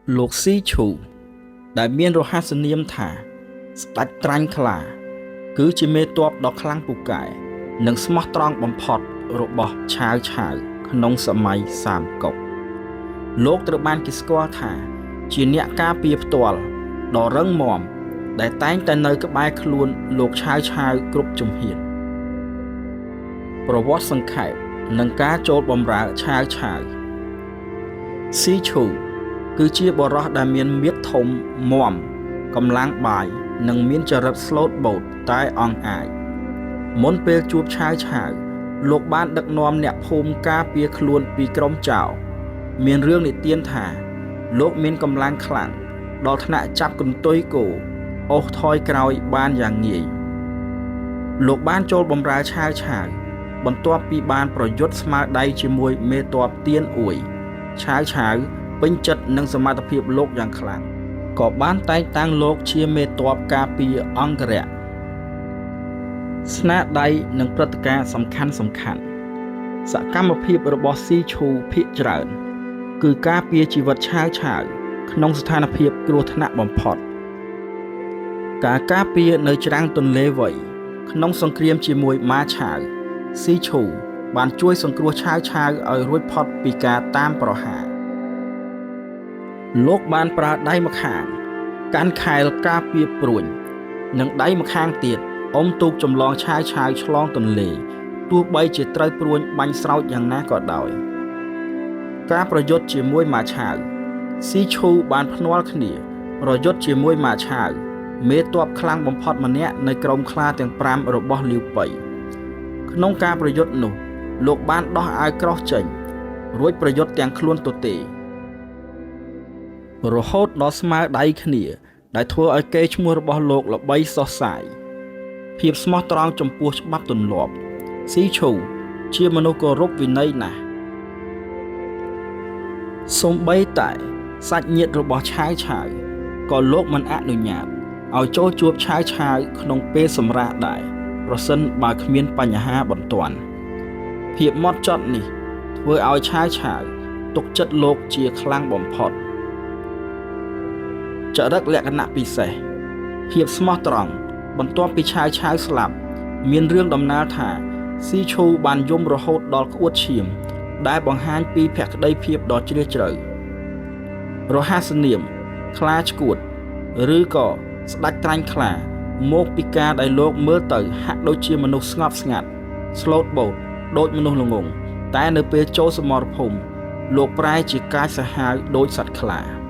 លោកស៊ីឈូដែលមានរហស្សនាមថាស្ដេចត្រាញ់ខ្លា គឺជាមេទ័ពដ៏ខ្លាំងពូកែ និងស្មោះត្រង់បំផុតរបស់ឆាវឆាវក្នុងសម័យសាមកុកលោកត្រូវបានគេស្គាល់ថា ជាអ្នកការពារផ្ទាល់ដ៏រឹងមាំដែលតែងតែនៅក្បែរខ្លួនលោកឆាវឆាវគ្រប់ជំហានប្រវត្តិសង្ខេបនិងការចូលបម្រើឆាវឆាវស៊ីឈូគឺជាបុរសដែលមានមាឌធំមាំកម្លាំងបាយនិងមានចរិតស្លូតបូតតែអង់អាចមុនពេលជួបឆាវឆាវលោកបានដឹកនាំអ្នកភូមិការពារខ្លួនពីក្រុមចោរមានរឿងនិទានថា លោកមានកម្លាំងខ្លាំងដល់ថ្នាក់ចាប់កន្ទុយគោអូសថយក្រោយបានយ៉ាងងាយលោកបានចូលបម្រើឆាវឆាវបន្ទាប់ពីបានប្រយុទ្ធស្មើដៃជាមួយមេទ័ពទៀនអួយឆាវឆាវពេញចិត្តនឹងសមត្ថភាពលោកយ៉ាងខ្លាំងក៏បានតែងតាំងលោកជាមេទ័ពការពារអង្គរៈស្នាដៃនិងព្រឹត្តិការណ៍សំខាន់សំខាន់សកម្មភាពរបស់ស៊ីឈូភាគច្រើន គឺការពារជីវិតឆាវឆាវក្នុងស្ថានភាពគ្រោះថ្នាក់បំផុតការការពារនៅច្រាំងទន្លេវៃក្នុងសង្គ្រាមជាមួយម៉ាឆាវស៊ីឈូបានជួយសង្គ្រោះឆាវឆាវឲ្យរួចផុតពីការតាមប្រហារលោកបានប្រើដៃម្ខាងកាន់ខែលការពារព្រួញនិងដៃម្ខាងទៀតអុំទូកចម្លងឆាវឆាវឆ្លងទន្លេទោះបីជាត្រូវព្រួញបាញ់ស្រោចយ៉ាងណាក៏ដោយការប្រយុទ្ធជាមួយម៉ាឆាវស៊ីឈូបានភ្នាល់គ្នាប្រយុទ្ធជាមួយម៉ាឆាវមេទ័ពខ្លាំងបំផុតម្នាក់នៅក្រុមខ្លាទាំង5របស់លាវប៉ីក្នុងការប្រយុទ្ធនោះលោកបានដោះអាវក្រោះចេញរួចប្រយុទ្ធទាំងខ្លួនទទេរហូតដល់ស្មើដៃគ្នាដែលធ្វើឲ្យកេរ្តិ៍ឈ្មោះរបស់លោកល្បីសុះសាយភាពស្មោះត្រង់ចំពោះច្បាប់ទម្លាប់ស៊ីឈូជាមនុស្សគោរពវិន័យណាស់សូម្បីតែសាច់ញាតិរបស់ឆាវឆាវក៏លោកមិនអនុញ្ញាតឲ្យចូលជួបឆាវឆាវក្នុងពេលសម្រាកដែរប្រសិនបើគ្មានបញ្ហាបន្ទាន់ភាពម៉ត់ចត់នេះធ្វើឲ្យឆាវឆាវទុកចិត្តលោកជាខ្លាំងបំផុតចរិតលក្ខណៈពិសេសភាពស្មោះត្រង់បន្ទាប់ពីឆាវឆាវស្លាប់មានរឿងដំណាលថាស៊ីឈូបានយំរហូតដល់ក្អួតឈាមដែលបង្ហាញពីភក្តីភាពដ៏ជ្រាលជ្រៅរហស្សនាមខ្លាឆ្កួតឬក៏ស្ដេចត្រាញ់ខ្លាមកពីការដែលលោកមើលទៅហាក់ដូចជាមនុស្សស្ងប់ស្ងាត់ស្លូតបូតដូចមនុស្សល្ងង់តែនៅពេលចូលសមរភូមិលោកប្រែជាកាចសាហាវដូចសត្វខ្លា។